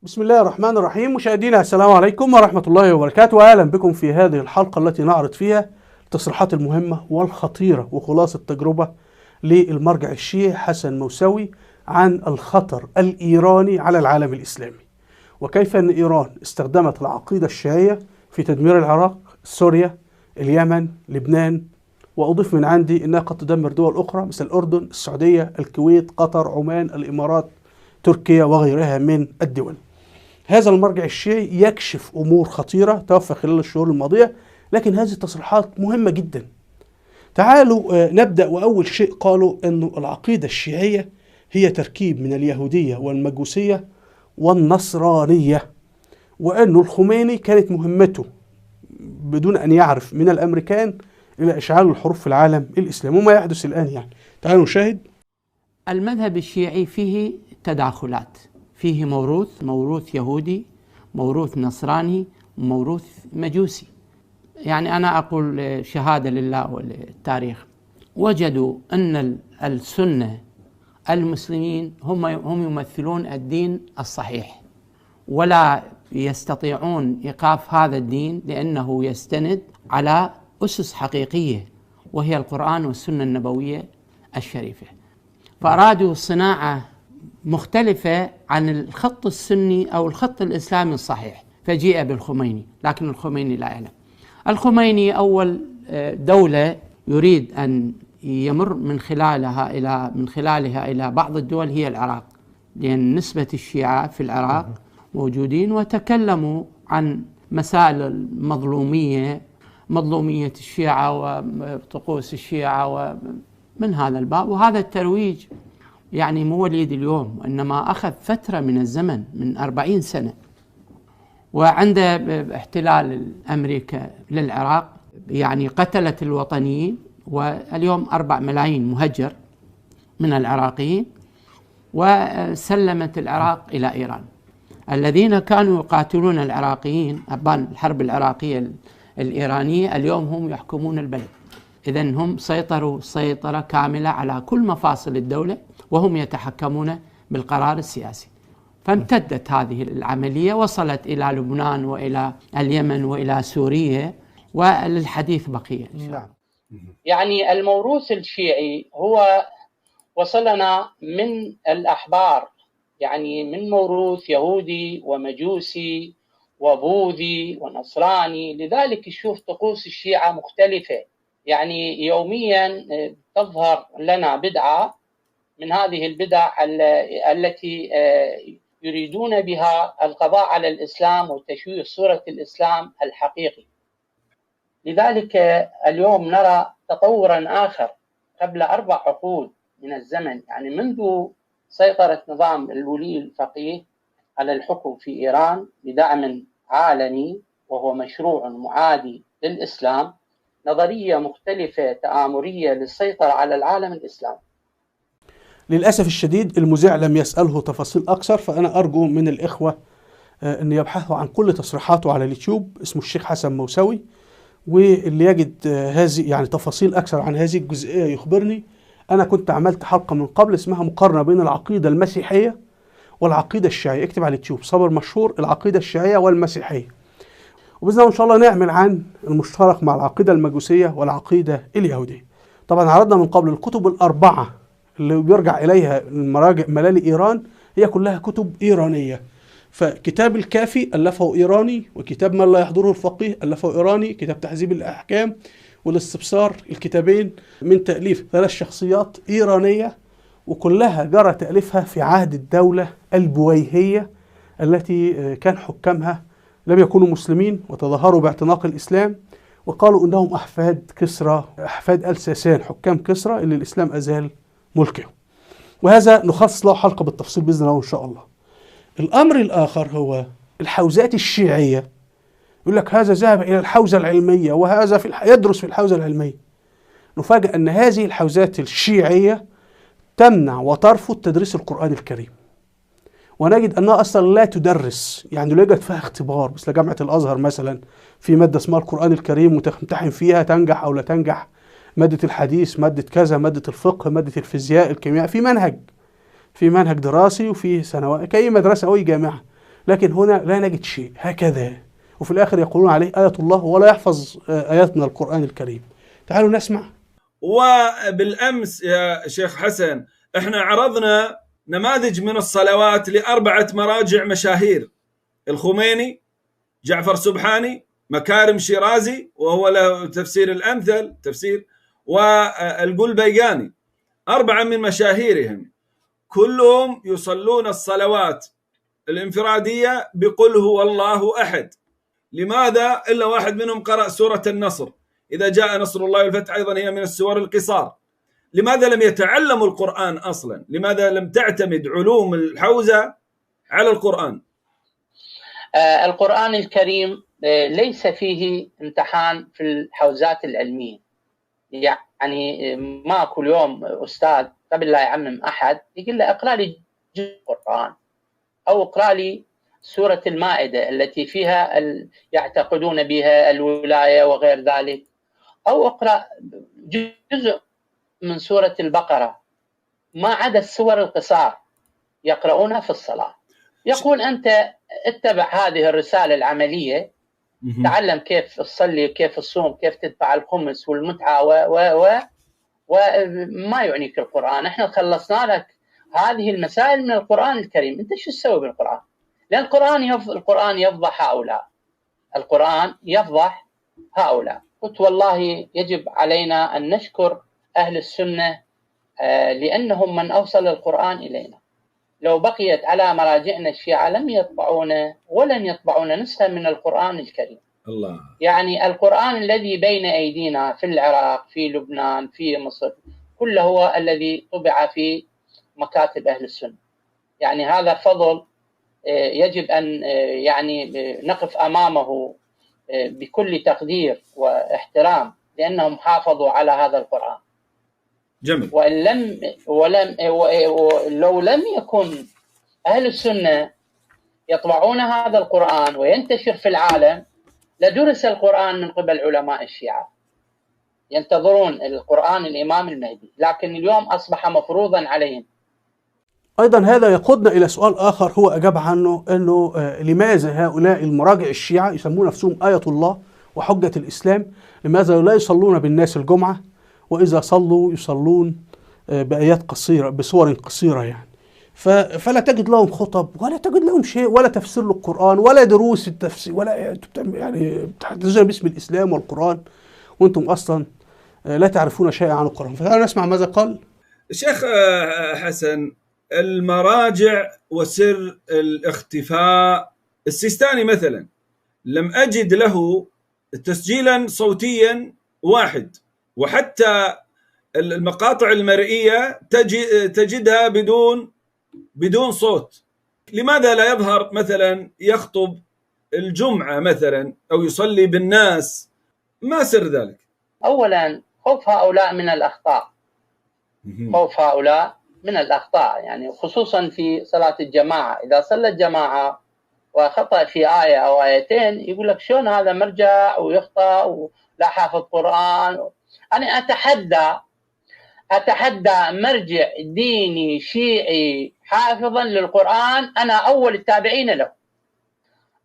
بسم الله الرحمن الرحيم. مشاهدينا السلام عليكم ورحمة الله وبركاته، وأهلا بكم في هذه الحلقة التي نعرض فيها التصريحات المهمة والخطيرة وخلاصة التجربة للمرجع الشيعي حسن موسوي عن الخطر الإيراني على العالم الإسلامي، وكيف أن إيران استخدمت العقيدة الشيعية في تدمير العراق، سوريا، اليمن، لبنان، وأضيف من عندي أنها قد تدمر دول أخرى مثل الأردن، السعودية، الكويت، قطر، عمان، الإمارات، تركيا وغيرها من الدول. هذا المرجع الشيعي يكشف أمور خطيرة توفى خلال الشهور الماضية، لكن هذه التصريحات مهمة جدا. تعالوا نبدأ. وأول شيء قالوا أن العقيدة الشيعية هي تركيب من اليهودية والمجوسية والنصرانية، وأن الخميني كانت مهمته بدون أن يعرف من الأمريكان إلى إشعال الحروب في العالم الإسلامي وما يحدث الآن. يعني تعالوا نشاهد. المذهب الشيعي فيه تداخلات، فيه موروث يهودي، موروث نصراني، موروث مجوسي. يعني أنا أقول شهادة لله وللتاريخ، وجدوا أن السنة المسلمين هم يمثلون الدين الصحيح، ولا يستطيعون إيقاف هذا الدين لأنه يستند على أسس حقيقية وهي القرآن والسنة النبوية الشريفة. فأرادوا صناعة مختلفة عن الخط السني أو الخط الإسلامي الصحيح، فجيء بالخميني، لكن الخميني لا يعلم. الخميني أول دولة يريد أن يمر من خلالها إلى بعض الدول هي العراق، لأن نسبة الشيعة في العراق موجودين، وتكلموا عن مسائل المظلومية، مظلومية الشيعة وطقوس الشيعة ومن هذا الباب. وهذا الترويج يعني مو وليد اليوم، وإنما أخذ فترة من الزمن من 40 سنة. وعند احتلال أمريكا للعراق يعني قتلت الوطنيين، واليوم 4 ملايين مهجر من العراقيين، وسلمت العراق إلى إيران. الذين كانوا يقاتلون العراقيين أبان الحرب العراقية الإيرانية اليوم هم يحكمون البلد. إذن هم سيطروا سيطرة كاملة على كل مفاصل الدولة، وهم يتحكمون بالقرار السياسي. فامتدت هذه العملية، وصلت إلى لبنان وإلى اليمن وإلى سوريا، وللحديث بقية إن شاء الله. يعني الموروث الشيعي هو وصلنا من الأحبار، يعني من موروث يهودي ومجوسي وبوذي ونصراني. لذلك تشوف طقوس الشيعة مختلفة، يعني يوميا تظهر لنا بدعة من هذه البدع التي يريدون بها القضاء على الإسلام وتشويه صورة الإسلام الحقيقي. لذلك اليوم نرى تطورا آخر قبل 4 عقود من الزمن، يعني منذ سيطرة نظام الولي الفقيه على الحكم في إيران بدعم عالمي، وهو مشروع معادي للإسلام، نظرية مختلفة تآمرية للسيطرة على العالم الإسلامي. للأسف الشديد المذيع لم يسأله تفاصيل أكثر، فأنا أرجو من الإخوة أن يبحثوا عن كل تصريحاته على اليوتيوب، اسمه الشيخ حسن موسوي، واللي يجد هذه يعني تفاصيل أكثر عن هذه الجزئية يخبرني. أنا كنت عملت حلقة من قبل اسمها مقارنة بين العقيدة المسيحية والعقيدة الشيعية، اكتب على اليوتيوب صابر مشهور العقيدة الشيعية والمسيحية، وبإذن الله إن شاء الله نعمل عن المشترك مع العقيدة المجوسية والعقيدة اليهودية. طبعا عرضنا من قبل الكتب الأربعة اللي بيرجع إليها المراجع ملالي إيران، هي كلها كتب إيرانية. فكتاب الكافي ألفه إيراني، وكتاب من لا يحضره الفقيه ألفه إيراني، كتاب تحذيب الأحكام والاستبصار، الكتابين من تأليف 3 شخصيات إيرانية، وكلها جرى تأليفها في عهد الدولة البويهية التي كان حكامها لم يكونوا مسلمين وتظاهروا باعتناق الإسلام، وقالوا إنهم أحفاد كسرى، أحفاد الساسان حكام كسرى اللي الإسلام أزال ملكه. وهذا نخصص له حلقة بالتفصيل بإذن الله إن شاء الله. الأمر الآخر هو الحوزات الشيعية، يقول لك هذا ذهب إلى الحوزة العلمية وهذا يدرس في الحوزة العلمية. نفاجأ أن هذه الحوزات الشيعية تمنع وترفض تدريس القرآن الكريم، ونجد أنها أصلا لا تدرس، يعني لا يوجد فيها اختبار مثل جامعة الأزهر مثلا في مادة اسمها القرآن الكريم وتمتحن فيها تنجح أو لا تنجح، مادة الحديث، مادة كذا، مادة الفقه، مادة الفيزياء، الكيمياء، في منهج، في منهج دراسي وفي سنوات كأي مدرسة أو أي جامعة. لكن هنا لا نجد شيء هكذا، وفي الآخر يقولون عليه آية الله ولا يحفظ آيات من القرآن الكريم. تعالوا نسمع. وبالأمس يا شيخ حسن احنا عرضنا نماذج من الصلوات لأربعة مراجع مشاهير: الخميني، جعفر سبحاني، مكارم شيرازي وهو له تفسير الأمثل تفسير، والقلبيقاني. أربعة من مشاهيرهم كلهم يصلون الصلوات الانفرادية بقل هو الله أحد. لماذا؟ إلا واحد منهم قرأ سورة النصر، إذا جاء نصر الله والفتح، أيضا هي من السور القصار. لماذا لم يتعلموا القرآن أصلا؟ لماذا لم تعتمد علوم الحوزة على القرآن؟ القرآن الكريم ليس فيه امتحان في الحوزات العلمية. يعني ما كل يوم أستاذ قبل لا يعمم أحد يقول له اقرأ لي جزء القرآن أو اقرأ لي سورة المائدة التي فيها يعتقدون بها الولاية وغير ذلك، أو اقرأ جزء من سورة البقرة، ما عدا السور القصار يقرؤونها في الصلاة. يقول أنت اتبع هذه الرسالة العملية، تعلم كيف تصلي، كيف تصوم، كيف تدفع الخمس والمتعة و وما يعنيك القرآن. احنا خلصنا لك هذه المسائل من القرآن الكريم، انت شو تسوي بالقرآن؟ لأن القرآن يفضح هؤلاء، القرآن يفضح هؤلاء. قلت والله يجب علينا أن نشكر أهل السنة لأنهم من أوصل القرآن إلينا. لو بقيت على مراجعنا الشيعة لم يطبعون ولن يطبعون نسخة من القرآن الكريم. الله. يعني القرآن الذي بين أيدينا في العراق، في لبنان، في مصر، كله هو الذي طبع في مكاتب أهل السنة. يعني هذا فضل يجب أن يعني نقف أمامه بكل تقدير واحترام، لأنهم حافظوا على هذا القرآن. جميل. وإن لم ولم لو لم يكن أهل السنة يطبعون هذا القرآن وينتشر في العالم لدرس القرآن من قبل علماء الشيعة، ينتظرون القرآن الإمام المهدي، لكن اليوم أصبح مفروضا عليهم. أيضا هذا يقودنا إلى سؤال آخر هو أجاب عنه، أنه لماذا هؤلاء المراجع الشيعة يسمون نفسهم آية الله وحجة الإسلام، لماذا لا يصلون بالناس الجمعة، وإذا صلوا يصلون بآيات قصيرة بصور قصيرة يعني. فلا تجد لهم خطب ولا تجد لهم شيء، ولا تفسير للقرآن ولا دروس التفسير، ولا يعني بتحدثون باسم الإسلام والقرآن وأنتم أصلا لا تعرفون شيئا عن القرآن. فتعالوا نسمع ماذا قال الشيخ حسن. المراجع وسر الاختفاء. السيستاني مثلا لم أجد له تسجيلا صوتيا واحد، وحتى المقاطع المرئية تجدها بدون صوت. لماذا لا يظهر مثلا يخطب الجمعة مثلا أو يصلي بالناس؟ ما سر ذلك؟ أولا خوف هؤلاء من الأخطاء، خوف هؤلاء من الأخطاء، يعني خصوصا في صلاة الجماعة. إذا صلى الجماعة وخطأ في آية أو آيتين يقول لك شلون هذا مرجع ويخطأ ولا حافظ قرآن. أنا أتحدى مرجع ديني شيعي حافظا للقرآن، أنا أول التابعين له.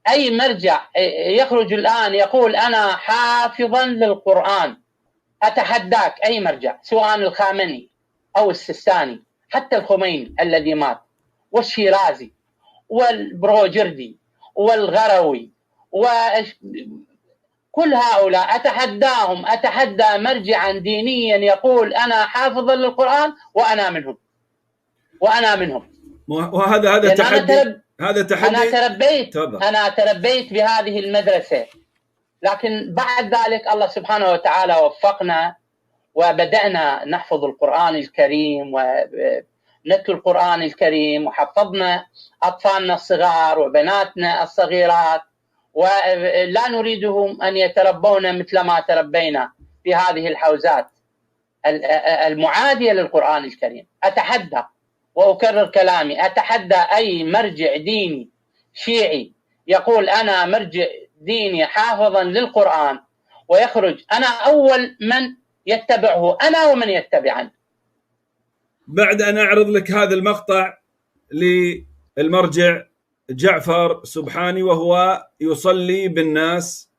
أي مرجع يخرج الآن يقول أنا حافظا للقرآن، أتحداك أي مرجع، سواء الخامنئي أو السيستاني، حتى الخميني الذي مات، والشيرازي والبروجردي والغروي وكل هؤلاء، أتحداهم، أتحدى مرجعا دينيا يقول أنا حافظا للقرآن وأنا منهم، وأنا منهم. وهذا تحدي، هذا تحدي. أنا تربيت بهذه المدرسة، لكن بعد ذلك الله سبحانه وتعالى وفقنا وبدأنا نحفظ القرآن الكريم ونتلو القرآن الكريم، وحفظنا أطفالنا الصغار وبناتنا الصغيرات، ولا نريدهم أن يتربون مثل ما تربينا في هذه الحوزات المعادية للقرآن الكريم. أتحدى وأكرر كلامي، أتحدى أي مرجع ديني شيعي يقول أنا مرجع ديني حافظا للقرآن ويخرج، أنا أول من يتبعه، أنا ومن يتبعني. بعد أن أعرض لك هذا المقطع للمرجع جعفر سبحاني وهو يصلي بالناس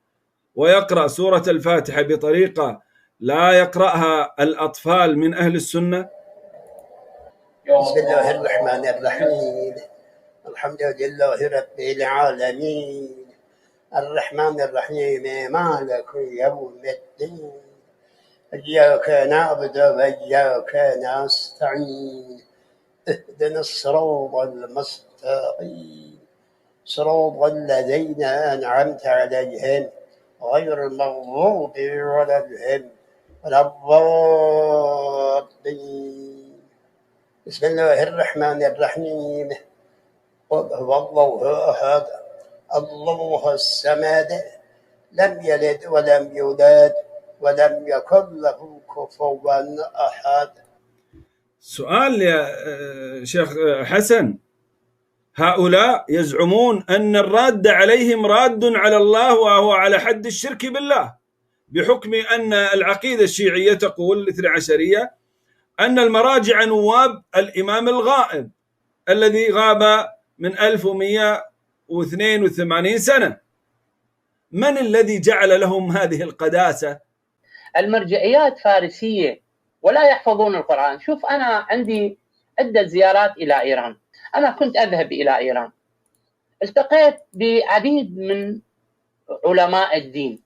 ويقرأ سورة الفاتحة بطريقة لا يقرأها الأطفال من أهل السنة؟ بسم الله الرحمن الرحيم، الحمد لله رب العالمين، الرحمن الرحيم، مالك يوم الدين، إياك نعبد وإياك نستعين، اهدنا الصراط المستقيم، صراط الذين أنعمت عليهم غير المغضوب عليهم ولا الضالين. بسم الله الرحمن الرحيم، قل هو الله أحد، الله الصمد، لم يلد ولم يولد ولم يكن له كفوا أحد. سؤال يا شيخ حسن، هؤلاء يزعمون أن الراد عليهم راد على الله وهو على حد الشرك بالله، بحكم أن العقيدة الشيعية تقول الاثني عشرية أن المراجع نواب الإمام الغائب الذي غاب من 1182 سنة. من الذي جعل لهم هذه القداسة؟ المرجعيات فارسية ولا يحفظون القرآن. شوف، أنا عندي عدة زيارات إلى إيران، أنا كنت أذهب إلى إيران، التقيت بعديد من علماء الدين،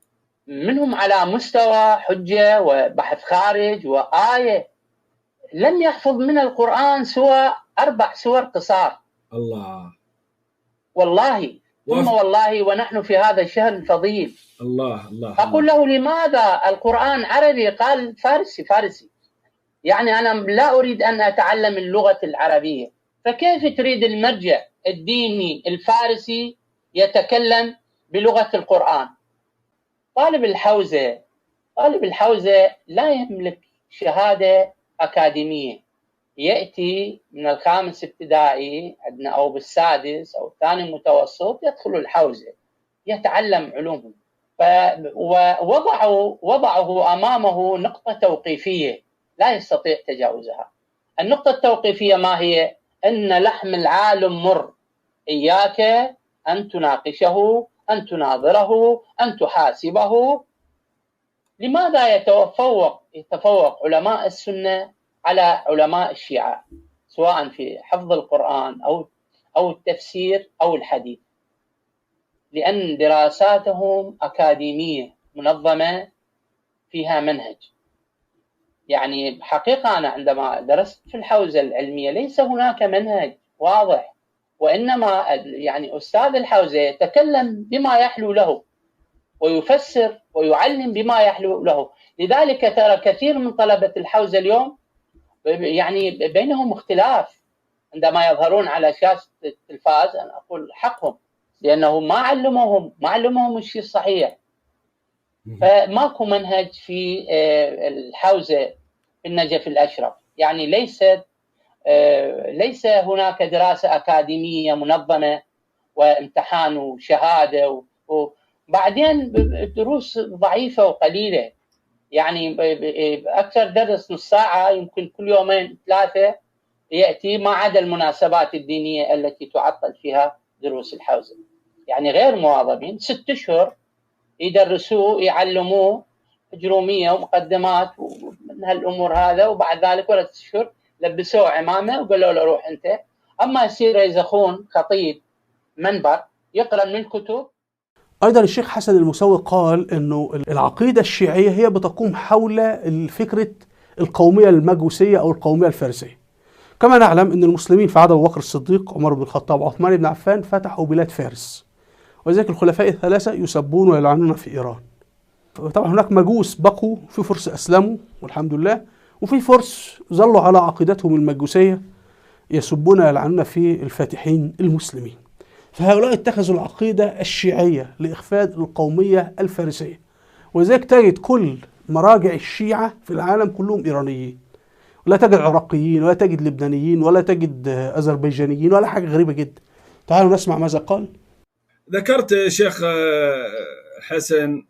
منهم على مستوى حجة وبحث خارج وآية، لم يحفظ من القرآن سوى 4 سور قصار. الله، والله ثم والله، ونحن في هذا الشهر الفضيل. الله الله. أقول له لماذا القرآن عربي؟ قال فارسي فارسي. يعني أنا لا أريد أن أتعلم اللغة العربية، فكيف تريد المرجع الديني الفارسي يتكلم بلغة القرآن؟ طالب الحوزة لا يملك شهادة أكاديمية، يأتي من الخامس ابتدائي عندنا أو بالسادس أو الثاني متوسط، يدخل الحوزة يتعلم علومهم. ووضعوا أمامه نقطة توقيفية لا يستطيع تجاوزها. النقطة التوقيفية ما هي؟ أن لحم العالم مر، إياك أن تناقشه، أن تناظره، أن تحاسبه. لماذا يتفوق علماء السنة على علماء الشيعة، سواء في حفظ القرآن أو التفسير أو الحديث؟ لأن دراساتهم أكاديمية منظمة فيها منهج. يعني حقيقة أنا عندما درست في الحوزة العلمية ليس هناك منهج واضح، وإنما يعني أستاذ الحوزة يتكلم بما يحلو له ويفسر ويعلم بما يحلو له. لذلك ترى كثير من طلبة الحوزة اليوم يعني بينهم اختلاف عندما يظهرون على شاشة التلفاز. أنا أقول حقهم، لأنه ما علموهم الشيء الصحيح. فماكو منهج في الحوزة في النجف الأشرف، يعني ليس هناك دراسة أكاديمية منظمة وامتحان وشهادة، وبعدين دروس ضعيفة وقليلة. يعني أكثر درس نص ساعة، يمكن كل يومين 3 يأتي، ما عدا المناسبات الدينية التي تعطل فيها دروس الحوزة. يعني غير مواظبين، 6 أشهر يدرسوه يعلموه جرومية ومقدمات ومن هالأمور هذا، وبعد ذلك ورا 6 أشهر لبسوه عمامة وقالوا له روح أنت. أما يصير يزخون خطيب منبر يقرأ من الكتب. أيضا الشيخ حسن الموسوي قال أنه العقيدة الشيعية هي بتقوم حول فكرة القومية المجوسية أو القومية الفارسية. كما نعلم أن المسلمين في عهد أبو بكر الصديق، عمر بن الخطاب، عثمان بن عفان فتحوا بلاد فارس، ولذلك الخلفاء الثلاثة يسبون ويلعنون في إيران. طبعا هناك مجوس بقوا، في فرس أسلموا والحمد لله، وفي فرس ظلوا على عقيدتهم المجوسية يسبون ويلعنون في الفاتحين المسلمين. فهؤلاء اتخذوا العقيدة الشيعية لإخفاء القومية الفارسية، ولذلك تجد كل مراجع الشيعة في العالم كلهم إيرانيين، ولا تجد عراقيين ولا تجد لبنانيين ولا تجد أذربيجانيين ولا حاجة غريبة جدا. تعالوا نسمع ماذا قال. ذكرت شيخ حسن،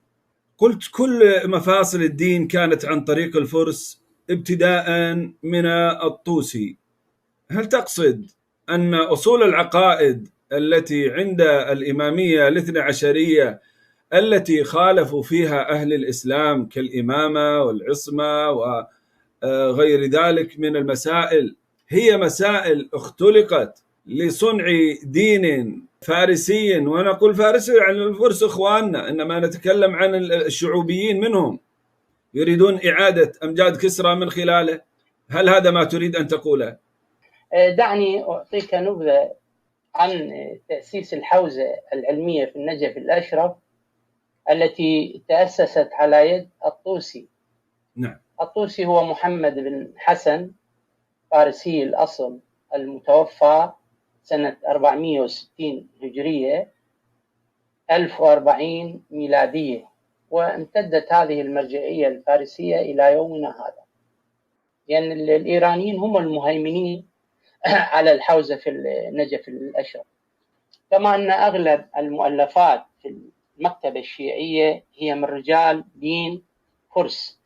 قلت كل مفاصل الدين كانت عن طريق الفرس ابتداء من الطوسي. هل تقصد أن أصول العقائد التي عند الإمامية الاثنى عشرية التي خالفوا فيها أهل الإسلام كالإمامة والعصمة وغير ذلك من المسائل، هي مسائل اختلقت لصنع دين فارسي، ونقول فارسي يعني الفرس إخواننا، إنما نتكلم عن الشعوبيين منهم يريدون إعادة أمجاد كسرى من خلاله. هل هذا ما تريد أن تقوله؟ دعني أعطيك نبذة عن تأسيس الحوزة العلمية في النجف الأشرف التي تأسست على يد الطوسي. نعم. الطوسي هو محمد بن حسن، فارسي الأصل، المتوفى سنة 460 هجرية 1040 ميلادية، وامتدت هذه المرجعية الفارسية إلى يومنا هذا. لأن يعني الإيرانيين هم المهيمنين على الحوزة في النجف الأشرف. كما أن أغلب المؤلفات في المكتبة الشيعية هي من رجال دين فرس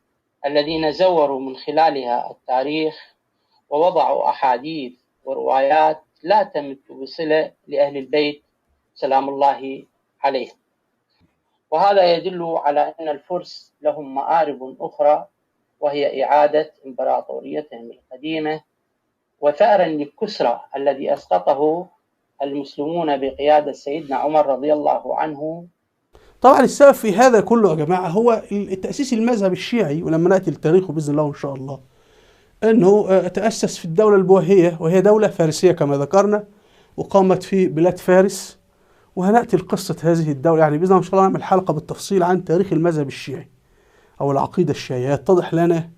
الذين زوروا من خلالها التاريخ ووضعوا أحاديث وروايات لا تمت بصلة لأهل البيت سلام الله عليهم. وهذا يدل على أن الفرس لهم مآرب أخرى، وهي إعادة إمبراطوريتهم القديمة وثأرا لكسرى الذي أسقطه المسلمون بقيادة سيدنا عمر رضي الله عنه. طبعا السبب في هذا كله يا جماعة هو التأسيس المذهب الشيعي، ولما نأتي لتاريخه بإذن الله إن شاء الله، أنه تأسس في الدولة البويهية، وهي دولة فارسية كما ذكرنا، وقامت في بلاد فارس. وهنأتي لقصة هذه الدولة، يعني بإذن الله إن شاء الله نعمل حلقة بالتفصيل عن تاريخ المذهب الشيعي أو العقيدة الشيعية، يتضح لنا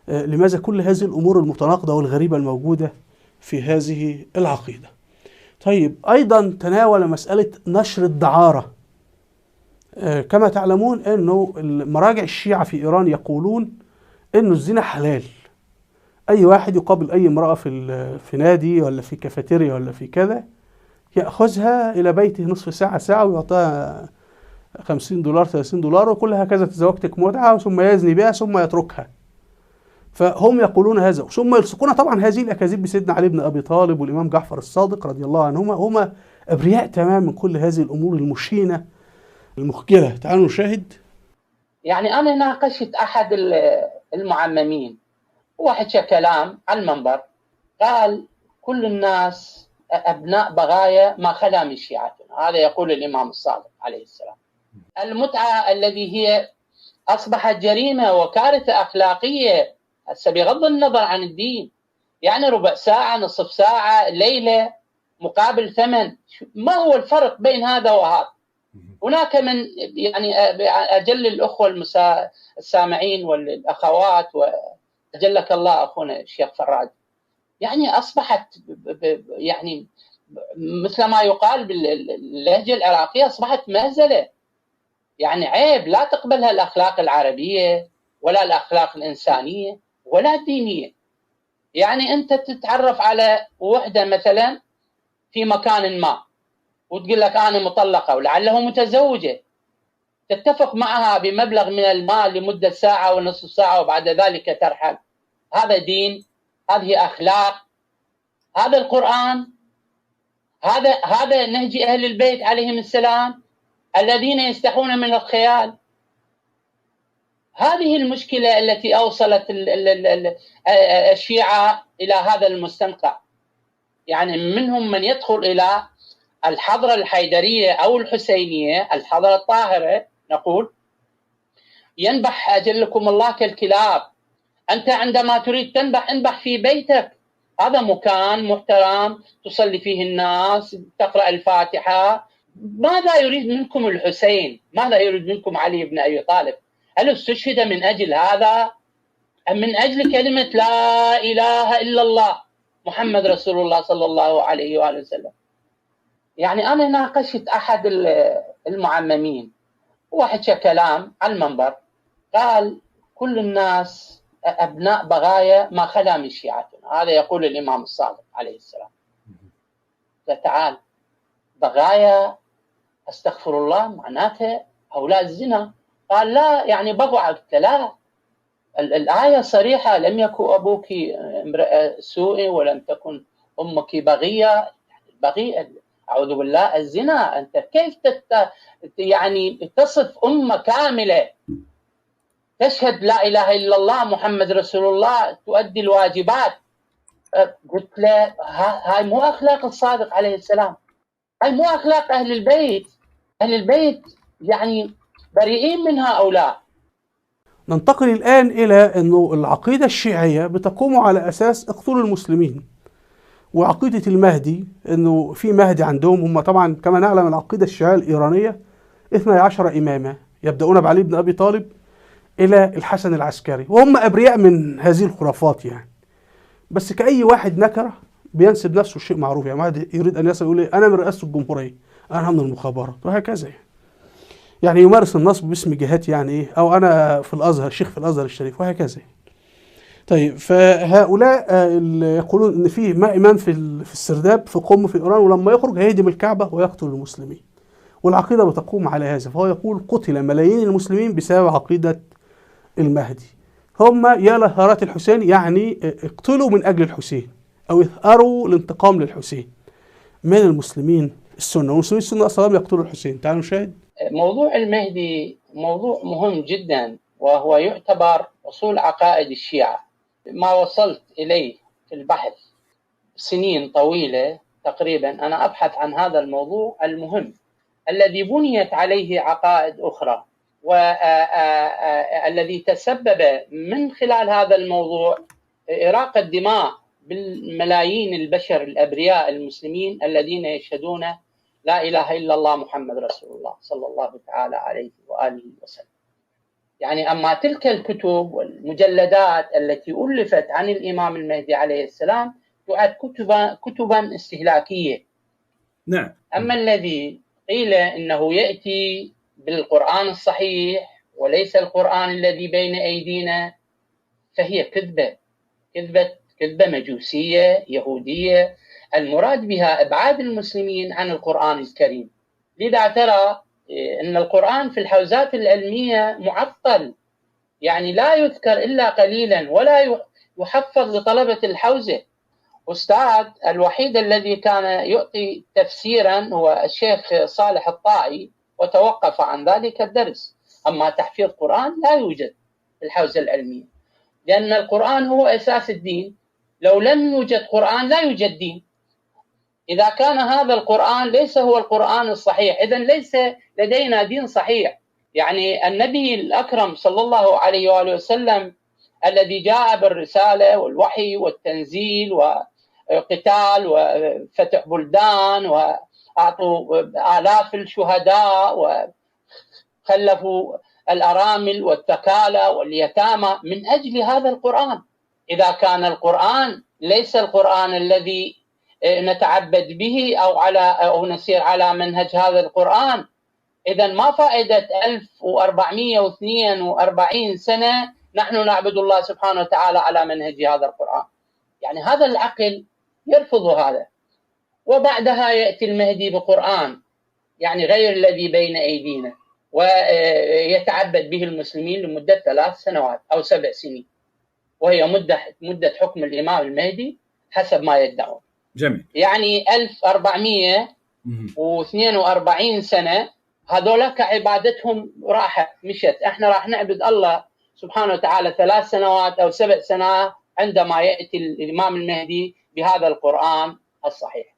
لماذا كل هذه الأمور المتناقضة والغريبة الموجودة في هذه العقيدة. طيب، أيضا تناول مسألة نشر الدعارة. كما تعلمون أنه المراجع الشيعة في إيران يقولون أنه الزنا حلال، أي واحد يقابل أي امرأة في نادي ولا في كافيتيريا ولا في كذا يأخذها إلى بيته نصف ساعة ساعة ويعطيها $50 $30 وكل هكذا تزوجتك متعة، ثم يزني بها ثم يتركها. فهم يقولون هذا، ثم يلصقون طبعا هذه الأكاذيب بسيدنا علي بن أبي طالب والإمام جعفر الصادق رضي الله عنهما، هما أبرياء تماما من كل هذه الأمور المشينة المخجلة. تعالوا نشاهد. يعني أنا ناقشت أحد المعممين وحكى كلام على المنبر، قال كل الناس أبناء بغايا ما خلا من شيعتنا. هذا يقول الإمام الصادق عليه السلام. المتعة الذي هي أصبحت جريمة وكارثة أخلاقية هسه بغض النظر عن الدين، يعني ربع ساعة نصف ساعة ليلة مقابل ثمن، ما هو الفرق بين هذا وهذا؟ هناك من يعني أجل الأخوة السامعين والأخوات، وأجلك الله أخونا الشيخ فراج، يعني أصبحت يعني مثل ما يقال باللهجة العراقية أصبحت مهزلة، يعني عيب، لا تقبلها الأخلاق العربية ولا الأخلاق الإنسانية ولا الدينية. يعني أنت تتعرف على وحدة مثلا في مكان ما وتقول لك أنا مطلقة ولعله متزوجة، تتفق معها بمبلغ من المال لمدة ساعة ونصف ساعة وبعد ذلك ترحل. هذا دين؟ هذه أخلاق؟ هذا القرآن؟ هذا نهج أهل البيت عليهم السلام الذين يستحون من الخيال؟ هذه المشكلة التي أوصلت الشيعة إلى هذا المستنقع. يعني منهم من يدخل إلى الحضرة الحيدرية أو الحسينية، الحضرة الطاهرة نقول، ينبح أجلكم الله كالكلاب. أنت عندما تريد تنبح انبح في بيتك، هذا مكان محترم تصلي فيه الناس، تقرأ الفاتحة. ماذا يريد منكم الحسين؟ ماذا يريد منكم علي بن أبي طالب؟ هل استشهد من أجل هذا؟ أم من أجل كلمة لا إله إلا الله محمد رسول الله صلى الله عليه وآله وسلم؟ يعني أنا ناقشت أحد المعممين وحكى كلام على المنبر، قال كل الناس أبناء بغايا ما خلا من شيعتنا. هذا يقول الإمام الصادق عليه السلام. فتعال بغايا، أستغفر الله، معناته هؤلاء الزنا. قال لا، يعني بغوا. قلت لا، الآية صريحة، لم يكن أبوك امرأة سوء ولم تكن أمك بغية. بغي أعوذ بالله، الزنا. أنت كيف يعني تصف أمة كاملة تشهد لا إله إلا الله محمد رسول الله، تؤدي الواجبات؟ قلت له هاي مو أخلاق الصادق عليه السلام، هاي مو أخلاق أهل البيت. أهل البيت يعني بريئين من هؤلاء. ننتقل الآن إلى أنه العقيدة الشيعية بتقوم على أساس اقتلوا المسلمين، وعقيدة المهدي أنه في مهدي عندهم. هم طبعا كما نعلم العقيدة الشيعية الإيرانية 12 إمامة، يبدأون بعلي بن أبي طالب إلى الحسن العسكري، وهم أبرياء من هذه الخرافات يعني. بس كأي واحد نكرة بينسب نفسه شيء معروف، يعني واحد يريد أن يصل يقول أنا من رئاسة الجمهورية، أنا من المخابرات، وهكذا يعني يمارس النصب باسم جهات يعني إيه، أو أنا في الأزهر، شيخ في الأزهر الشريف، وهكذا. طيب فهؤلاء اللي يقولون إن في ما إمام في السرداب في قم في إيران، ولما يخرج هيهدم الكعبة ويقتل المسلمين، والعقيدة بتقوم على هذا. فهو يقول قتل ملايين المسلمين بسبب عقيدة المهدي. هم يا لثارات الحسين، يعني اقتلوا من أجل الحسين أو اثأروا الانتقام للحسين من المسلمين السنة، والمسلمين السنة أصلا لم يقتلوا الحسين. تعالوا نشاهد. موضوع المهدي موضوع مهم جدا، وهو يعتبر أصول عقائد الشيعة. ما وصلت إليه في البحث سنين طويلة تقريبا أنا أبحث عن هذا الموضوع المهم الذي بنيت عليه عقائد أخرى، والذي تسبب من خلال هذا الموضوع إراقة دماء بالملايين البشر الأبرياء المسلمين الذين يشهدون لا إله إلا الله محمد رسول الله صلى الله تعالى عليه وآله وسلم. يعني أما تلك الكتب والمجلدات التي ألفت عن الإمام المهدي عليه السلام تعد كتبا استهلاكية. نعم. أما الذي قيل إنه يأتي بالقرآن الصحيح وليس القرآن الذي بين أيدينا فهي كذبة، كذبة مجوسية يهودية، المراد بها إبعاد المسلمين عن القرآن الكريم. لذا ترى أن القرآن في الحوزات العلمية معطل، يعني لا يذكر إلا قليلا ولا يحفظ لطلبة الحوزة. أستاذ الوحيد الذي كان يعطي تفسيرا هو الشيخ صالح الطائي، وتوقف عن ذلك الدرس. أما تحفيظ قرآن لا يوجد في الحوزة العلمية، لأن القرآن هو أساس الدين. لو لم يوجد قرآن لا يوجد دين. إذا كان هذا القرآن ليس هو القرآن الصحيح، إذن ليس لدينا دين صحيح. يعني النبي الأكرم صلى الله عليه وآله وسلم الذي جاء بالرسالة والوحي والتنزيل وقتال وفتح بلدان وأعطوا آلاف الشهداء وخلفوا الأرامل والثكالى واليتامى من أجل هذا القرآن. إذا كان القرآن ليس القرآن الذي نتعبد به أو نسير على منهج هذا القرآن، إذا ما فائدة 1442 سنة نحن نعبد الله سبحانه وتعالى على منهج هذا القرآن؟ يعني هذا العقل يرفض هذا. وبعدها يأتي المهدي بقرآن يعني غير الذي بين أيدينا، ويتعبد به المسلمين لمدة 3 سنوات أو 7 سنين، وهي مدة حكم الإمام المهدي حسب ما يدعون. جميل. يعني 1442 سنة هذولاك عبادتهم راحت مشت. احنا راح نعبد الله سبحانه وتعالى 3 سنوات أو 7 سنوات عندما يأتي الإمام المهدي بهذا القرآن الصحيح.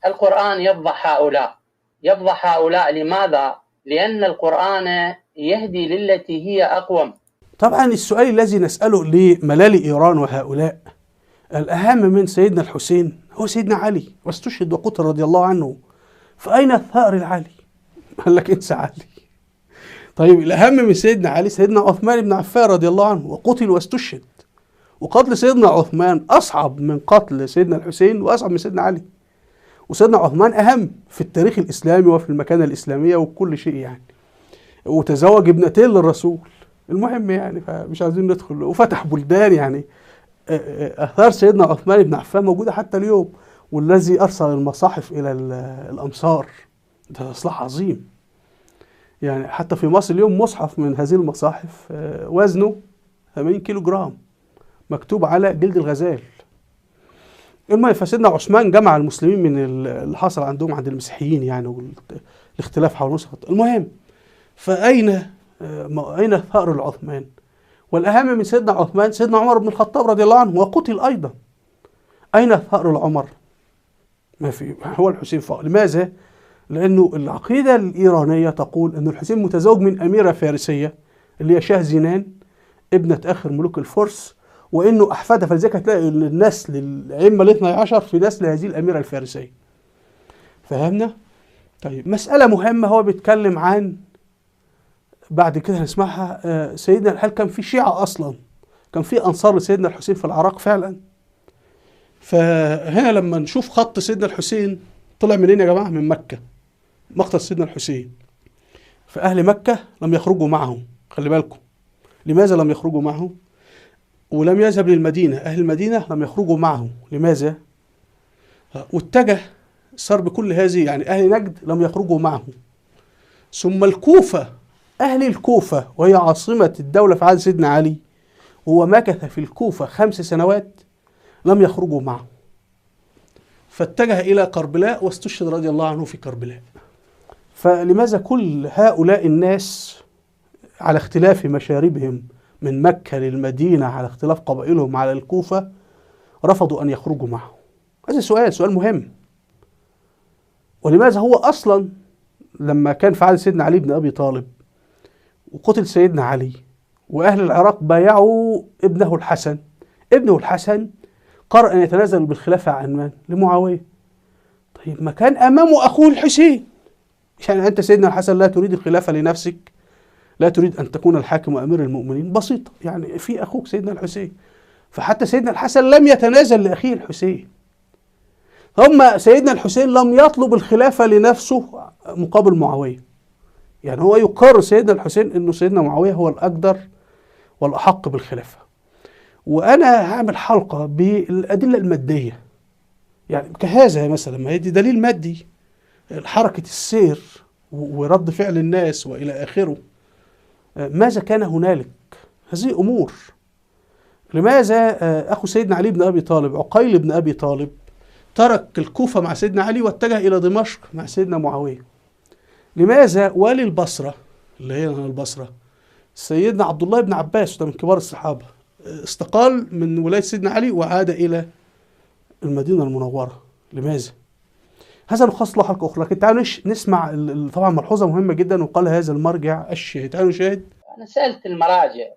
القرآن يفضح هؤلاء، يفضح هؤلاء. لماذا؟ لأن القرآن يهدي للتي هي أقوم. طبعا السؤال الذي نسأله لملالي إيران وهؤلاء، الأهم من سيدنا الحسين هو سيدنا علي، واستشهد وقتل رضي الله عنه، فأين الثأر العلي؟ قال لك انسى علي. طيب الأهم من سيدنا علي سيدنا عثمان بن عفان رضي الله عنه، وقتل واستشهد. وقتل سيدنا عثمان أصعب من قتل سيدنا الحسين وأصعب من سيدنا علي. وسيدنا عثمان أهم في التاريخ الإسلامي وفي المكانة الإسلامية وكل شيء يعني. وتزوج ابنتين للرسول. المهم يعني فمش عايزين ندخل، وفتح بلدان يعني. آثار سيدنا عثمان بن عفان موجودة حتى اليوم، والذي أرسل المصاحف إلى الأمصار، ده إصلاح عظيم. يعني حتى في مصر اليوم مصحف من هذه المصاحف وزنه 80 كيلو جرام، مكتوب على جلد الغزال. المهم فسيدنا عثمان جمع المسلمين من اللي حصل عندهم عند المسيحيين يعني، والاختلاف حول نسخة. المهم فأين أين ثأر العثمان؟ والأهم من سيدنا عثمان سيدنا عمر بن الخطاب رضي الله عنه، وقتل أيضا. أين ثأر العمر؟ ما في، هو الحسين فقط. لماذا؟ لأنه العقيدة الإيرانية تقول أن الحسين متزوج من أميرة فارسية اللي هي شاه زينان ابنة آخر ملوك الفرس، وإنه أحفادها، فلذلك هتلاقي النسل الأئمة الاثني عشر في نسل هذه الأميرة الفارسية. فهمنا؟ طيب مسألة مهمة هو بيتكلم عن بعد كده هنسمعها. سيدنا الحال كان في شيعة أصلا، كان في أنصار لسيدنا الحسين في العراق فعلا. فهنا لما نشوف خط سيدنا الحسين طلع منين يا جماعة؟ من مكة، مقتل سيدنا الحسين. فأهل مكة لم يخرجوا معه، خلي بالكم. لماذا لم يخرجوا معه؟ ولم يذهب للمدينة، أهل المدينة لم يخرجوا معه، لماذا؟ واتجه صار بكل هذه، يعني أهل نجد لم يخرجوا معه. ثم الكوفة، أهل الكوفة وهي عاصمة الدولة في عهد سيدنا علي، وهو مكث في الكوفة 5 سنوات لم يخرجوا معه، فاتجه إلى كربلاء واستشهد رضي الله عنه في كربلاء. فلماذا كل هؤلاء الناس على اختلاف مشاربهم من مكة للمدينة، على اختلاف قبائلهم على الكوفة، رفضوا أن يخرجوا معه؟ هذا سؤال مهم. ولماذا هو أصلا لما كان في عهد سيدنا علي بن أبي طالب وقتل سيدنا علي وأهل العراق بايعوا ابنه الحسن، ابنه الحسن قرر أن يتنازل بالخلافة عن من؟ لمعاوية. طيب ما كان أمامه أخوه الحسين، يعني أنت سيدنا الحسن لا تريد الخلافة لنفسك، لا تريد أن تكون الحاكم وأمير المؤمنين، بسيطة، يعني في أخوك سيدنا الحسين. فحتى سيدنا الحسن لم يتنازل لأخيه الحسين. ثم سيدنا الحسين لم يطلب الخلافة لنفسه مقابل معاوية، يعني هو يقر سيدنا الحسين أنه سيدنا معاوية هو الأقدر والأحق بالخلافة. وأنا هعمل حلقة بالأدلة المادية، يعني كهذا مثلا، ما هي دي دليل مادي، حركة السير ورد فعل الناس وإلى آخره. ماذا كان هنالك؟ هذه أمور. لماذا أخو سيدنا علي بن أبي طالب عقيل بن أبي طالب ترك الكوفة مع سيدنا علي واتجه إلى دمشق مع سيدنا معاوية؟ لماذا والي البصرة اللي هي البصرة سيدنا عبد الله بن عباس، وده من كبار الصحابة، استقال من ولاية سيدنا علي وعاد إلى المدينة المنورة؟ لماذا؟ هذا نخصص له حلقة أخرى، لكن تعالوا نسمع طبعا ملحوظة مهمة جدا وقال هذا المرجع الشيعي. تعالوا نشاهد. أنا سألت المراجع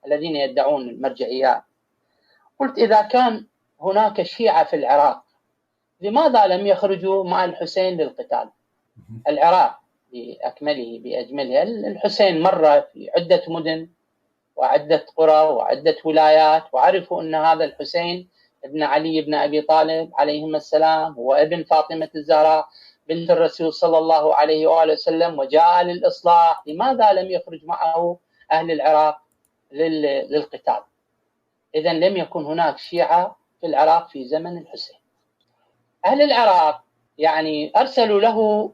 الذين يدعون المرجعيات، قلت إذا كان هناك شيعة في العراق لماذا لم يخرجوا مع الحسين للقتال؟ العراق بأكمله بأجمله، الحسين مر في عدة مدن وعدة قرى وعدة ولايات، وعرفوا أن هذا الحسين ابن علي بن أبي طالب عليهما السلام هو ابن فاطمة الزهراء بنت الرسول صلى الله عليه وآله وسلم، وجاء للإصلاح. لماذا لم يخرج معه أهل العراق للقتال؟ إذن لم يكن هناك شيعة في العراق في زمن الحسين. أهل العراق يعني أرسلوا له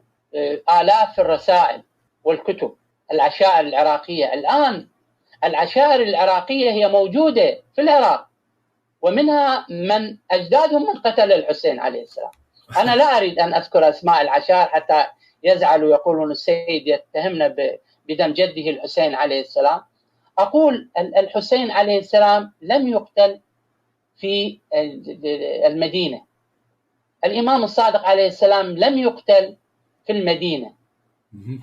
آلاف الرسائل والكتب، العشائر العراقية. الآن العشائر العراقية هي موجودة في العراق، ومنها من أجدادهم من قتل الحسين عليه السلام. أنا لا أريد أن أذكر أسماء العشائر حتى يزعلوا ويقولون السيد يتهمنا بدم جده الحسين عليه السلام. أقول الحسين عليه السلام لم يقتل في المدينة، الإمام الصادق عليه السلام لم يقتل في المدينة،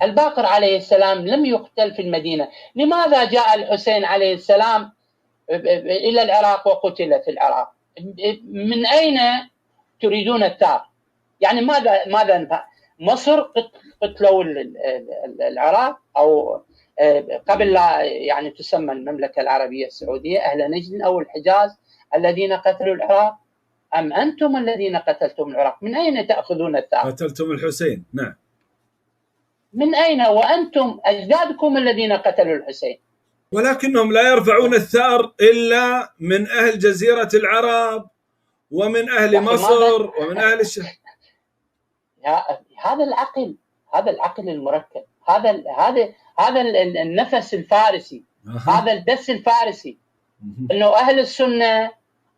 الباقر عليه السلام لم يقتل في المدينة. لماذا جاء الحسين عليه السلام إلى العراق وقتل في العراق؟ من أين تريدون الثار؟ يعني ماذا مصر قتلوا العراق، أو قبل لا يعني تسمى المملكة العربية السعودية أهل نجد أو الحجاز الذين قتلوا العراق، أم أنتم الذين قتلتم العراق؟ من أين تأخذون الثار؟ قتلتم الحسين. نعم. من أين وأنتم أجدادكم الذين قتلوا الحسين؟ ولكنهم لا يرفعون الثأر إلا من أهل جزيرة العرب ومن أهل مصر ومن أهل الشام. هذا العقل، هذا العقل المركب، هذا هذا هذا النفس الفارسي، هذا الدس الفارسي، انه اهل السنه،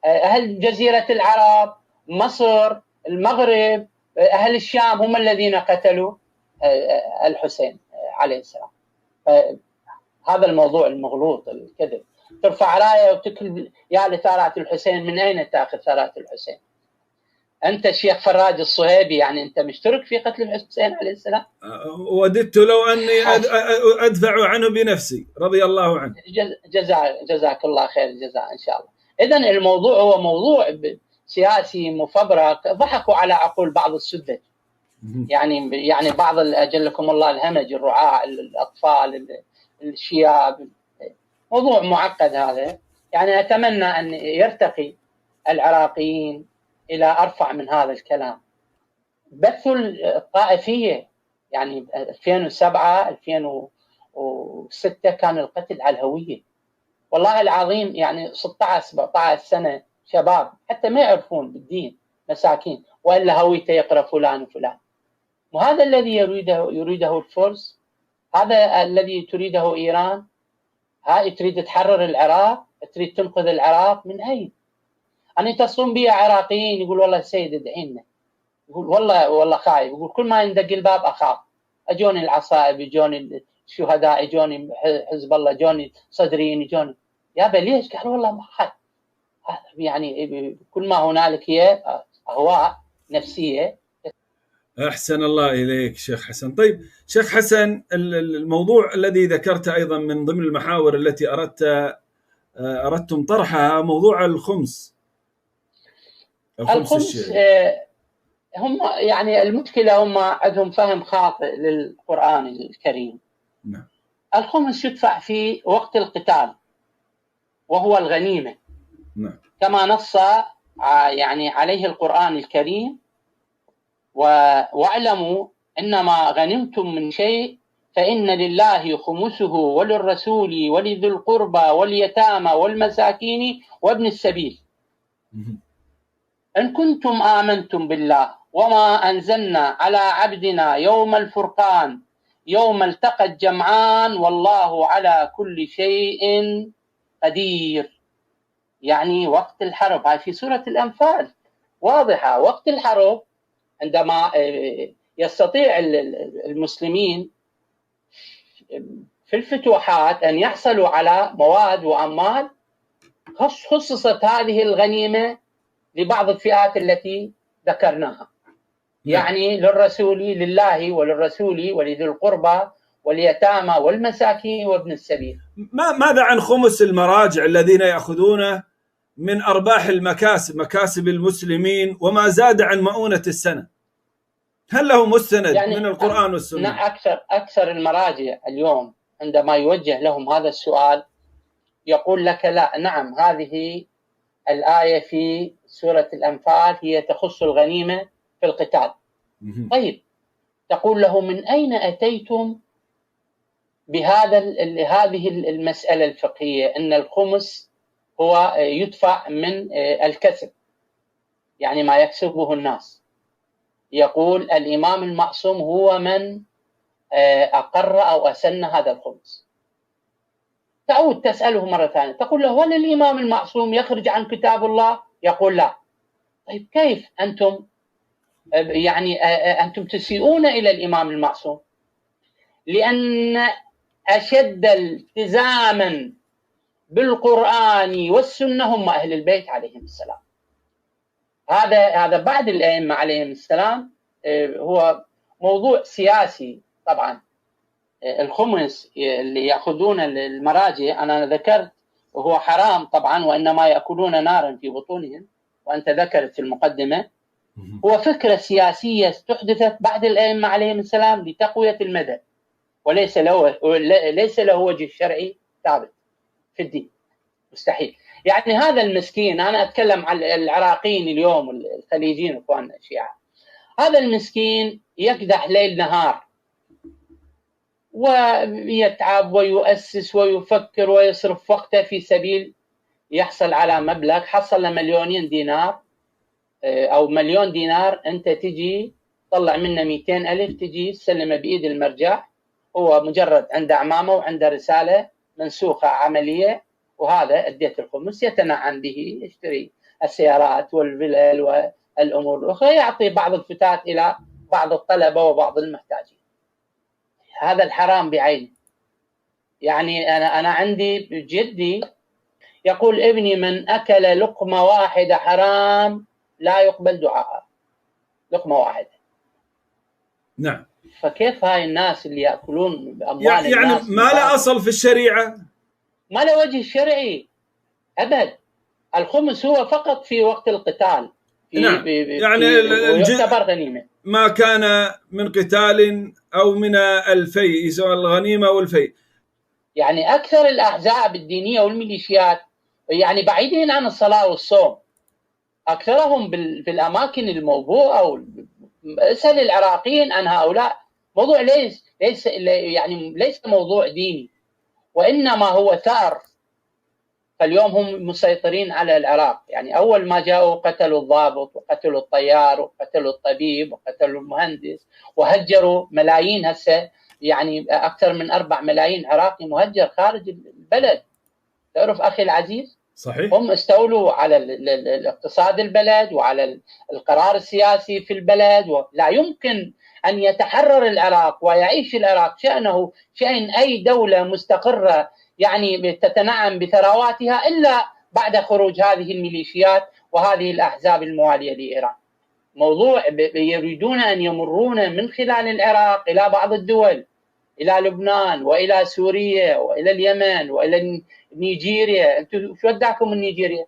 اهل جزيره العرب، مصر، المغرب، أهل الشام هم الذين قتلوا الحسين عليه السلام. هذا الموضوع المغلوط، الكذب. ترفع راية وتكل يا لثارات الحسين، من أين تأخذ ثارات الحسين؟ أنت الشيخ فراج الصهيبي يعني أنت مشترك في قتل الحسين عليه السلام؟ وددت لو أني أدفع عنه بنفسي رضي الله عنه. جزاك الله خير الجزاء إن شاء الله. إذن الموضوع هو موضوع سياسي مفبرك، ضحكوا على عقول بعض السذج، يعني بعض أجلكم الله الهمج، الرعاع، الأطفال، الشياب. موضوع معقد هذا. يعني أتمنى أن يرتقي العراقيين إلى أرفع من هذا الكلام. بثوا الطائفية، يعني 2007 2006 كان القتل على الهوية، والله العظيم. يعني 16 17 سنة شباب حتى ما يعرفون بالدين، مساكين، وإلا هويته يقرأ فلان وفلان. وهذا الذي يريده الفرس، هذا الذي تريده إيران. هاي تريد تحرر العراق، تريد تنقذ العراق من أين؟ أنا يتصلون بي عراقيين يقول والله السيد ادعينا، يقول والله خايف، يقول كل ما يندق الباب أخاف، أجوني العصائب، أجوني الشهداء، أجوني حزب الله، أجوني صدريين، أجوني. يابا ليش؟ قال والله ما حد، يعني كل ما هنالك هي أهواء نفسية. أحسن الله إليك شيخ حسن. طيب شيخ حسن، الموضوع الذي ذكرته أيضا من ضمن المحاور التي أردتم طرحها موضوع الخمس. الخمس هم يعني المشكلة هم عندهم فهم خاطئ للقرآن الكريم. نعم. الخمس يدفع في وقت القتال وهو الغنيمة. نعم. كما نص يعني عليه القرآن الكريم: واعلموا إنما غنمتم من شيء فإن لله خمسه وللرسول ولذي القربى واليتامى والمساكين وابن السبيل إن كنتم آمنتم بالله وما أنزلنا على عبدنا يوم الفرقان يوم التقى الجمعان والله على كل شيء قدير. يعني وقت الحرب، هاي في سورة الأنفال واضحة. وقت الحرب عندما يستطيع المسلمين في الفتوحات أن يحصلوا على مواد وأموال، خصصت هذه الغنيمة لبعض الفئات التي ذكرناها، يعني للرسول، لله وللرسول ولذي القربى واليتامى والمساكين وابن السبيل. ماذا عن خمس المراجع الذين يأخذونه من أرباح المكاسب، مكاسب المسلمين وما زاد عن مؤونة السنة؟ هل له مستند يعني من القرآن والسنة؟ أكثر المراجع اليوم عندما يوجه لهم هذا السؤال يقول لك لا، نعم هذه الآية في سورة الأنفال هي تخص الغنيمة في القتال. طيب تقول له من أين أتيتم بهذا هذه المسألة الفقهية أن الخمس هو يدفع من الكسب، يعني ما يكسبه الناس؟ يقول الإمام المعصوم هو من أقر أو أسن هذا الخمس. تعود تسأله مرة ثانية تقول له هل الإمام المعصوم يخرج عن كتاب الله؟ يقول لا. طيب كيف أنتم يعني أنتم تسيئون إلى الإمام المعصوم؟ لأن أشد التزاما بالقرآن والسنة هم أهل البيت عليهم السلام. هذا بعد الأئمة عليهم السلام هو موضوع سياسي طبعا. الخمس اللي يأخذون المراجع أنا ذكرت وهو حرام طبعا، وإنما يأكلون نارا في بطونهم، وأنت ذكرت في المقدمة. هو فكرة سياسية استحدثت بعد الأئمة عليهم السلام لتقوية المذهب، وليس له وجه شرعي ثابت في الدين، مستحيل. يعني هذا المسكين، أنا أتكلم عن العراقيين اليوم الخليجيين إخواننا الشيعة، هذا المسكين يكدح ليل نهار ويتعب ويؤسس ويفكر ويصرف وقته في سبيل يحصل على مبلغ، حصل 2 مليون دينار أو 1,000,000 دينار، أنت تجي تطلع منه 200,000 تجي تسلمه بإيد المرجع، هو مجرد عنده عمامة وعنده رسالة منسوخة عملية، وهذا أديت الخمس يتنعم به، يشتري السيارات والفلل الأمور الأخرى، يعطي بعض الفتات إلى بعض الطلبة وبعض المحتاجين. هذا الحرام بعينه. يعني أنا عندي جدي يقول ابني من أكل لقمة واحدة حرام لا يقبل دعاءه، لقمة واحدة. نعم. فكيف هاي الناس اللي يأكلون بأموال يعني الناس؟ ما لا أصل في الشريعة، ما له وجه شرعي أبد. الخمس هو فقط في وقت القتال. نعم. يعني يعتبر غنيمة، ما كان من قتال أو من الفيء، يسمى الغنيمة والفيء. يعني أكثر الأحزاب الدينية والميليشيات يعني بعيدين عن الصلاة والصوم، أكثرهم في الأماكن الموبوءة. اسأل العراقيين عن هؤلاء. موضوع ليس يعني ليس موضوع ديني، وإنما هو ثأر. فاليوم هم مسيطرين على العراق. يعني أول ما جاءوا قتلوا الضابط وقتلوا الطيار وقتلوا الطبيب وقتلوا المهندس وهجروا ملايين. هسه يعني أكثر من 4 ملايين عراقي مهجر خارج البلد. تعرف أخي العزيز؟ صحيح. هم استولوا على الاقتصاد البلد وعلى القرار السياسي في البلد، ولا يمكن أن يتحرر العراق ويعيش العراق شأنه شأن أي دولة مستقرة يعني تتنعم بثرواتها إلا بعد خروج هذه الميليشيات وهذه الأحزاب الموالية لإيران. موضوع يريدون أن يمرون من خلال العراق إلى بعض الدول، إلى لبنان وإلى سوريا وإلى اليمن وإلى نيجيريا. أنتم شو وداكم من نيجيريا؟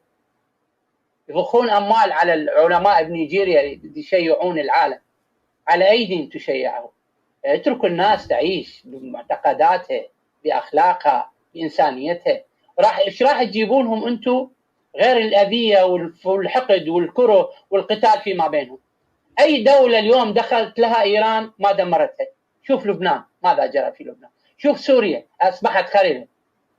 يضخون أموال على العلماء بنيجيريا يشيعون العالم، على أيدي تشيعه. اتركوا الناس تعيش بمعتقداتها، بأخلاقها، بإنسانيتها. إيش راح تجيبونهم أنتم غير الأذية والحقد والكره والقتال فيما بينهم؟ أي دولة اليوم دخلت لها إيران ما دمرتها. شوف لبنان ماذا جرى في لبنان، شوف سوريا أصبحت خربة،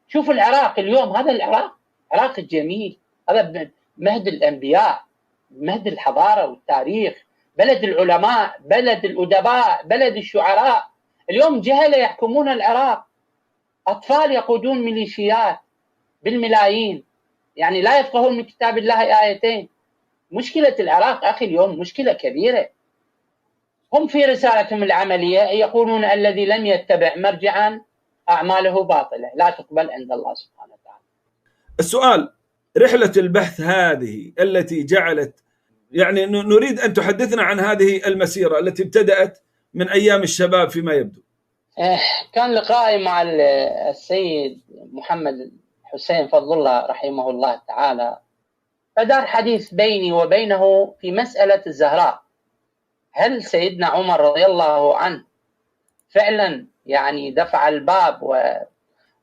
شوف العراق اليوم. هذا العراق، العراق الجميل، هذا مهد الأنبياء، مهد الحضارة والتاريخ، بلد العلماء، بلد الأدباء، بلد الشعراء. اليوم جهلة يحكمون العراق، أطفال يقودون ميليشيات بالملايين، يعني لا يفقهون من كتاب الله آيتين. مشكلة العراق أخي اليوم مشكلة كبيرة. هم في رسالتهم العملية يقولون الذي لم يتبع مرجعا أعماله باطلة لا تقبل عند الله سبحانه وتعالى. السؤال، رحلة البحث هذه التي جعلت، يعني نريد أن تحدثنا عن هذه المسيرة التي ابتدأت من أيام الشباب فيما يبدو. كان لقائي مع السيد محمد حسين فضل الله رحمه الله تعالى، فدار حديث بيني وبينه في مسألة الزهراء. هل سيدنا عمر رضي الله عنه فعلا يعني دفع الباب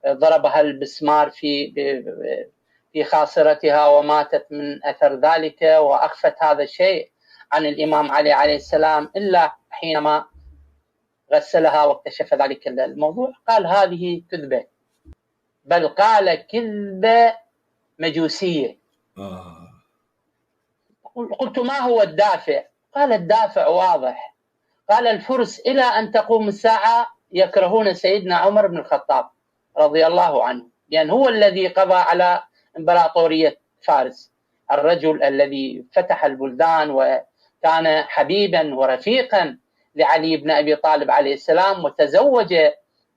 وضربها البسمار في خاصرتها وماتت من أثر ذلك، وأخفت هذا الشيء عن الإمام علي عليه السلام إلا حينما غسلها واكتشف ذلك الموضوع؟ قال هذه كذبة، بل قال كذبة مجوسية. قلت ما هو الدافع؟ قال الدافع واضح. قال الفرس إلى أن تقوم الساعة يكرهون سيدنا عمر بن الخطاب رضي الله عنه، لأن هو الذي قضى على إمبراطورية فارس، الرجل الذي فتح البلدان وكان حبيبا ورفيقا لعلي بن أبي طالب عليه السلام، وتزوج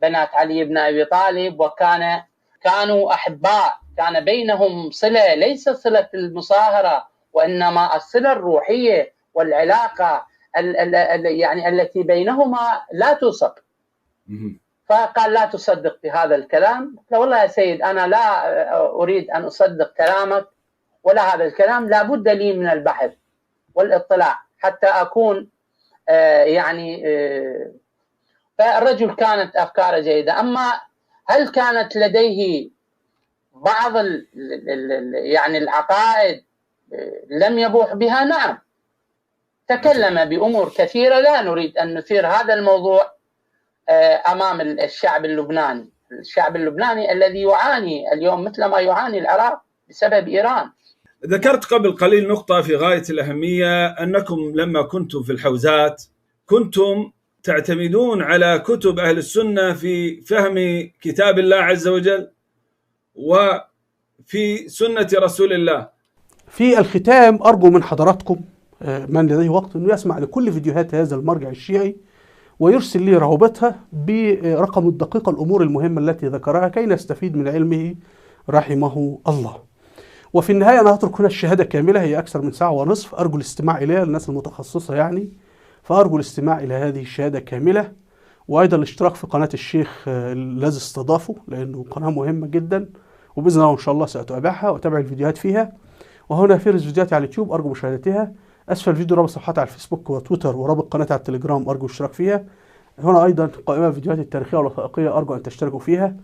بنات علي بن أبي طالب، وكانوا أحباء، كان بينهم صلة، ليس صلة المصاهرة وإنما الصلة الروحية والعلاقة يعني التي بينهما لا توصف. فقال لا تصدق بهذا الكلام. قلت والله يا سيد أنا لا أريد أن أصدق كلامك ولا هذا الكلام، لابد لي من البحث والاطلاع حتى أكون يعني. فالرجل كانت أفكاره جيدة. أما هل كانت لديه بعض يعني العقائد لم يبوح بها؟ نعم، تكلم بأمور كثيرة، لا نريد أن نثير هذا الموضوع أمام الشعب اللبناني، الشعب اللبناني الذي يعاني اليوم مثل ما يعاني العراق بسبب إيران. ذكرت قبل قليل نقطة في غاية الأهمية، أنكم لما كنتم في الحوزات كنتم تعتمدون على كتب أهل السنة في فهم كتاب الله عز وجل وفي سنة رسول الله. في الختام أرجو من حضراتكم من لديه وقت أنه يسمع لكل فيديوهات هذا المرجع الشيعي ويرسل لي روابطها برقم الدقيقة، الأمور المهمة التي ذكرها كي نستفيد من علمه رحمه الله. وفي النهاية أنا هترك هنا الشهادة كاملة، هي أكثر من 1.5 ساعة، أرجو الاستماع إليها للناس المتخصصة يعني، فأرجو الاستماع إلى هذه الشهادة كاملة، وأيضا الاشتراك في قناة الشيخ الذي استضافة لأنه قناة مهمة جدا، وبإذن الله إن شاء الله سأتابعها وأتابع الفيديوهات فيها. وهنا فهرس فيديوهاتي على اليوتيوب أرجو مشاهدتها، أسفل الفيديو رابط صفحاتي على الفيسبوك وتويتر ورابط قناتي على التليجرام أرجو الاشتراك فيها. هنا أيضا قائمة فيديوهات التاريخية والوثائقية أرجو أن تشتركوا فيها،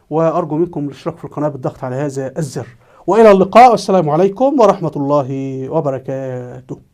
وأرجو منكم الاشتراك في القناة بالضغط على هذا الزر. وإلى اللقاء، والسلام عليكم ورحمة الله وبركاته.